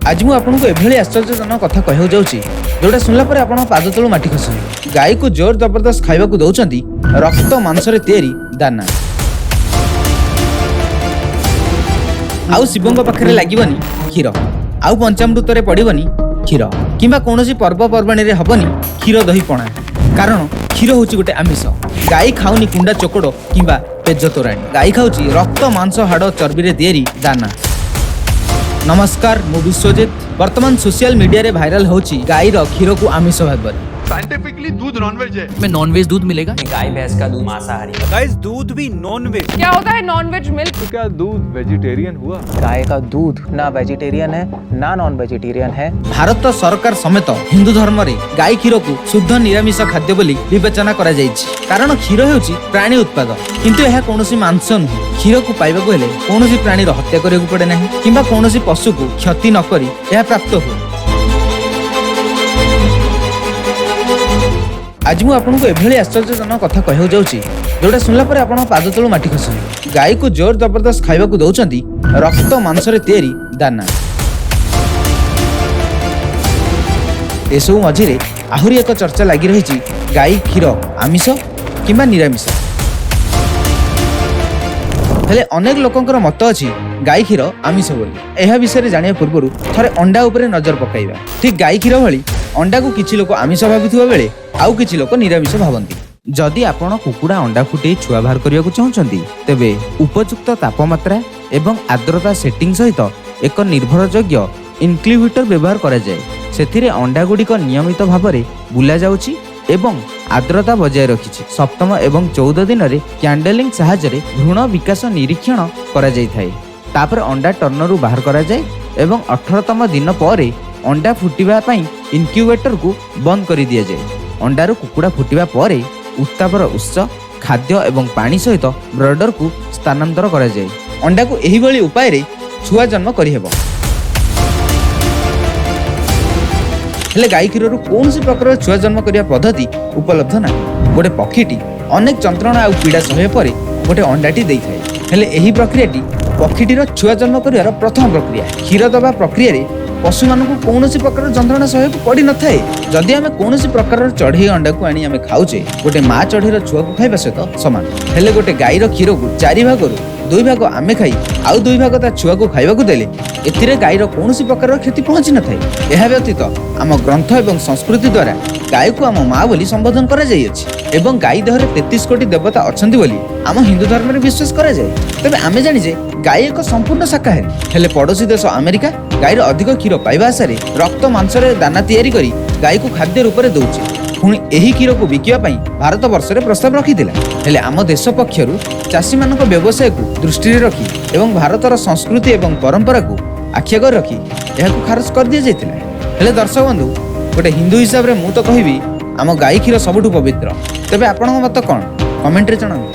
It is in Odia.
ଆଜି ମୁଁ ଆପଣଙ୍କୁ ଏଭଳି ଆଶ୍ଚର୍ଯ୍ୟଜନକ କଥା କହିବାକୁ ଯାଉଛି, ଯୋଉଟା ଶୁଣିଲା ପରେ ଆପଣଙ୍କ ପାଦ ତଳୁ ମାଟି ଖସିଯିବ। ଗାଈକୁ ଜୋର ଜବରଦସ୍ତ ଖାଇବାକୁ ଦଉଛନ୍ତି ରକ୍ତ ମାଂସରେ ତିଆରି ଦାନା। ଆଉ ଶିବଙ୍କ ପାଖରେ ଲାଗିବନି କ୍ଷୀର, ଆଉ ପଞ୍ଚାମୃତରେ ପଡ଼ିବନି କ୍ଷୀର, କିମ୍ବା କୌଣସି ପର୍ବପର୍ବାଣୀରେ ହବନି କ୍ଷୀର ଦହି ପଣା। କାରଣ କ୍ଷୀର ହେଉଛି ଗୋଟେ ଆମିଷ। ଗାଈ ଖାଉନି କୁଣ୍ଡା ଚୋକଡ଼ କିମ୍ବା ପେଜ ତୋରାଣୀ, ଗାଈ ଖାଉଛି ରକ୍ତ ମାଂସ ହାଡ଼ ଚର୍ବିରେ ତିଆରି ଦାନା। ନମସ୍କାର, ମୁଁ ବିଶ୍ୱଜିତ। ବର୍ତ୍ତମାନ ସୋସିଆଲ ମିଡିଆରେ ଭାଇରାଲ ହେଉଛି ଗାଈର କ୍ଷୀରକୁ ଆମିଷ ଭାବରେ। साइंटिफिकली दूध नॉनवेज है। में नॉनवेज दूध मिलेगा? गाय भैंस का दूध मांसाहारी। गाइस, दूध भी नॉन वेज। क्या होता है नॉन वेज मिल्क? तो क्या दूध वेजिटेरियन हुआ? गाय का दूध ना वेजिटेरियन है, ना नॉन वेजिटेरियन है। ଭାରତ ସରକାର ସମେତ ହିନ୍ଦୁ ଧର୍ମରେ ଗାଈ କ୍ଷୀରକୁ ଶୁଦ୍ଧ ନିରାମିଷ ଖାଦ୍ୟ ବୋଲି ବିବେଚନା କରାଯାଇଛି। କାରଣ କ୍ଷୀର ହେଉଛି ପ୍ରାଣୀ ଉତ୍ପାଦ, କିନ୍ତୁ ଏହା କୌଣସି ମାଂସ ନୁହେଁ। କ୍ଷୀରକୁ ପାଇବାକୁ ହେଲେ କୌଣସି ପ୍ରାଣୀର ହତ୍ୟା କରିବାକୁ ପଡେ ନାହିଁ କିମ୍ବା କୌଣସି ପଶୁକୁ କ୍ଷତି ନ କରି ଏହା ପ୍ରାପ୍ତ ହୁଏ। ଆଜି ମୁଁ ଆପଣଙ୍କୁ ଏଭଳି ଆଶ୍ଚର୍ଯ୍ୟଜନକ କଥା କହିବାକୁ ଯାଉଛି, ଯୋଉଟା ଶୁଣିଲା ପରେ ଆପଣଙ୍କ ପାଦ ତଳୁ ମାଟି ଖସିଯିବ। ଗାଈକୁ ଜୋର ଜବରଦସ୍ତ ଖାଇବାକୁ ଦଉଛନ୍ତି ରକ୍ତ ମାଂସରେ ତିଆରି ଦାନା। ଏସବୁ ମଝିରେ ଆହୁରି ଏକ ଚର୍ଚ୍ଚା ଲାଗି ରହିଛି, ଗାଈ କ୍ଷୀର ଆମିଷ କିମ୍ବା ନିରାମିଷ। ହେଲେ ଅନେକ ଲୋକଙ୍କର ମତ ଅଛି ଗାଈ କ୍ଷୀର ଆମିଷ ବୋଲି। ଏହା ବିଷୟରେ ଜାଣିବା ପୂର୍ବରୁ ଥରେ ଅଣ୍ଡା ଉପରେ ନଜର ପକାଇବା। ଠିକ୍ ଗାଈ କ୍ଷୀର ଭଳି ଅଣ୍ଡାକୁ କିଛି ଲୋକ ଆମିଷ ଭାବୁଥିବା ବେଳେ ଆଉ କିଛି ଲୋକ ନିରାମିଷ ଭାବନ୍ତି। ଯଦି ଆପଣ କୁକୁଡ଼ା ଅଣ୍ଡା ଫୁଟେଇ ଛୁଆ ବାହାର କରିବାକୁ ଚାହୁଁଛନ୍ତି, ତେବେ ଉପଯୁକ୍ତ ତାପମାତ୍ରା ଏବଂ ଆର୍ଦ୍ରତା ସେଟିଂ ସହିତ ଏକ ନିର୍ଭରଯୋଗ୍ୟ ଇନକ୍ୟୁବେଟର ବ୍ୟବହାର କରାଯାଏ। ସେଥିରେ ଅଣ୍ଡାଗୁଡ଼ିକ ନିୟମିତ ଭାବରେ ବୁଲାଯାଉଛି ଏବଂ ଆର୍ଦ୍ରତା ବଜାୟ ରଖିଛି। ସପ୍ତମ ଏବଂ 14 ଦିନରେ କ୍ୟାଣ୍ଡେଲିଂ ସାହାଯ୍ୟରେ ଭ୍ରୂଣ ବିକାଶ ନିରୀକ୍ଷଣ କରାଯାଇଥାଏ। ତାପରେ ଅଣ୍ଡା ଟର୍ଣ୍ଣରୁ ବାହାର କରାଯାଏ ଏବଂ 18ତମ ଦିନ ପରେ ଅଣ୍ଡା ଫୁଟିବା ପାଇଁ ଇନକ୍ୟୁବେଟରକୁ ବନ୍ଦ କରିଦିଆଯାଏ। ଅଣ୍ଡାରୁ କୁକୁଡ଼ା ଫୁଟିବା ପରେ ଉତ୍ତାପର ଉତ୍ସ, ଖାଦ୍ୟ ଏବଂ ପାଣି ସହିତ ବ୍ରଡରକୁ ସ୍ଥାନାନ୍ତର କରାଯାଏ। ଅଣ୍ଡାକୁ ଏହିଭଳି ଉପାୟରେ ଛୁଆ ଜନ୍ମ କରିହେବ। ହେଲେ ଗାଈ କ୍ଷୀରରୁ କୌଣସି ପ୍ରକାରର ଛୁଆ ଜନ୍ମ କରିବା ପଦ୍ଧତି ଉପଲବ୍ଧ ନାହିଁ। ଗୋଟେ ପକ୍ଷୀଟି ଅନେକ ଯନ୍ତ୍ରଣା ଆଉ ପୀଡ଼ା ସହିବା ପରେ ଗୋଟେ ଅଣ୍ଡାଟି ଦେଇଥାଏ। ହେଲେ ଏହି ପ୍ରକ୍ରିୟାଟି ପକ୍ଷୀଟିର ଛୁଆ ଜନ୍ମ କରିବାର ପ୍ରଥମ ପ୍ରକ୍ରିୟା। କ୍ଷୀର ଦେବା ପ୍ରକ୍ରିୟାରେ ପଶୁମାନଙ୍କୁ କୌଣସି ପ୍ରକାରର ଯନ୍ତ୍ରଣା ସହିବାକୁ ପଡ଼ିନଥାଏ। ଯଦି ଆମେ କୌଣସି ପ୍ରକାରର ଚଢ଼େଇ ଅଣ୍ଡାକୁ ଆଣି ଆମେ ଖାଉଛେ, ଗୋଟେ ମା ଚଢ଼େଇର ଛୁଆକୁ ଖାଇବା ସହିତ ସମାନ। ହେଲେ ଗୋଟେ ଗାଈର କ୍ଷୀରକୁ 4 ଭାଗରୁ 2 ଭାଗ ଆମେ ଖାଇ ଆଉ 2 ଭାଗ ତା ଛୁଆକୁ ଖାଇବାକୁ ଦେଲେ ଏଥିରେ ଗାଈର କୌଣସି ପ୍ରକାରର କ୍ଷତି ପହଞ୍ଚି ନଥାଏ। ଏହା ବ୍ୟତୀତ ଆମ ଗ୍ରନ୍ଥ ଏବଂ ସଂସ୍କୃତି ଦ୍ୱାରା ଗାଈକୁ ଆମ ମା ବୋଲି ସମ୍ବୋଧନ କରାଯାଇଅଛି ଏବଂ ଗାଈ ଦେହରେ 33 କୋଟି ଦେବତା ଅଛନ୍ତି ବୋଲି ଆମ ହିନ୍ଦୁ ଧର୍ମରେ ବିଶ୍ୱାସ କରାଯାଏ। ତେବେ ଆମେ ଜାଣିଛେ ଗାଈ ଏକ ସମ୍ପୂର୍ଣ୍ଣ ଶାକାହାରୀ। ହେଲେ ପଡ଼ୋଶୀ ଦେଶ ଆମେରିକା ଗାଈର ଅଧିକ କ୍ଷୀର ପାଇବା ଆଶାରେ ରକ୍ତ ମାଂସରେ ଦାନା ତିଆରି କରି ଗାଈକୁ ଖାଦ୍ୟ ରୂପରେ ଦେଉଛି। ପୁଣି ଏହି କ୍ଷୀରକୁ ବିକିବା ପାଇଁ ଭାରତ ବର୍ଷରେ ପ୍ରସ୍ତାବ ରଖିଥିଲା। ହେଲେ ଆମ ଦେଶ ପକ୍ଷରୁ ଚାଷୀମାନଙ୍କ ବ୍ୟବସାୟକୁ ଦୃଷ୍ଟିରେ ରଖି ଏବଂ ଭାରତର ସଂସ୍କୃତି ଏବଂ ପରମ୍ପରାକୁ ଆଖି ଆଗରେ ରଖି ଏହାକୁ ଖାରଜ କରିଦିଆଯାଇଥିଲା। ହେଲେ ଦର୍ଶକ ବନ୍ଧୁ, ଗୋଟେ ହିନ୍ଦୁ ହିସାବରେ ମୁଁ ତ କହିବି ଆମ ଗାଈ କ୍ଷୀର ସବୁଠୁ ପବିତ୍ର। ତେବେ ଆପଣଙ୍କ ମତ କ'ଣ, କମେଣ୍ଟରେ ଜଣାନ୍ତୁ।